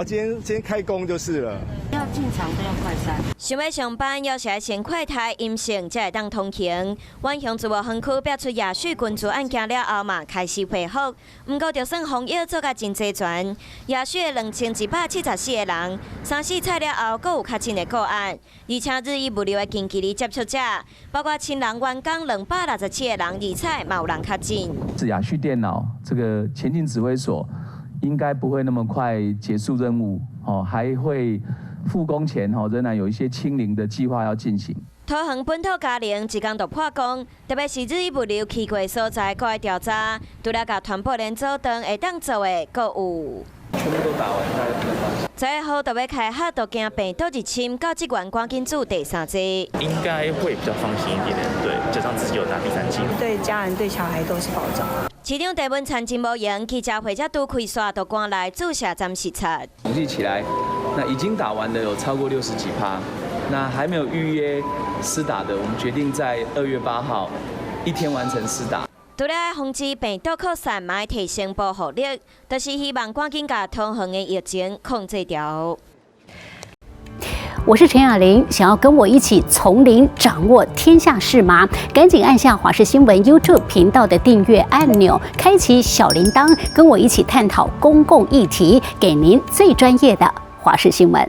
哦，今天先開工就是了。要進場都要快篩。想欲上班，猶是愛先快篩陰性，才會當通行。遠雄自貿園區爆出亞敘群組案件了後嘛，開始恢復。毋過就算防疫做甲真齊全，亞敘的2174個人，三四採了後，閣有確診的個案，而且日益物流的近距離接觸者，包括親人員工267個人，二採嘛有人確診。是亞敘電腦這個前進指揮所應該不會那麼快結束任務，哦，還會復工前哦，仍然有一些清零的計劃要進行。桃園本土嘉玲一工就破功，特別是日益物流去過所在，閣愛調查，除了共團報連阻斷會當做的，閣有。全部都打完，大家比較放心。11號就欲開學，就驚病毒入侵，教職員趕緊注第三劑。應該會比較放心一點點，對，加上自己有打第三劑。對家人對小孩都是保障。市長鄭文燦真無閒，記者會才拄開煞，就趕來注射針視察。統計起來，那已經打完的有超過60幾趴，那還沒有預約施打的，我們決定在2月8號一天完成施打。除了防止病毒擴散，嘛愛提升保護力，就是希望趕緊共桃園的疫情控制牢。我是陳雅玲，想要跟我一起從零掌握天下事嗎？趕緊按下華視新聞 YouTube 頻道的訂閱按鈕，開啟小鈴鐺，跟我一起探討公共議題，給您最專業的華視新聞。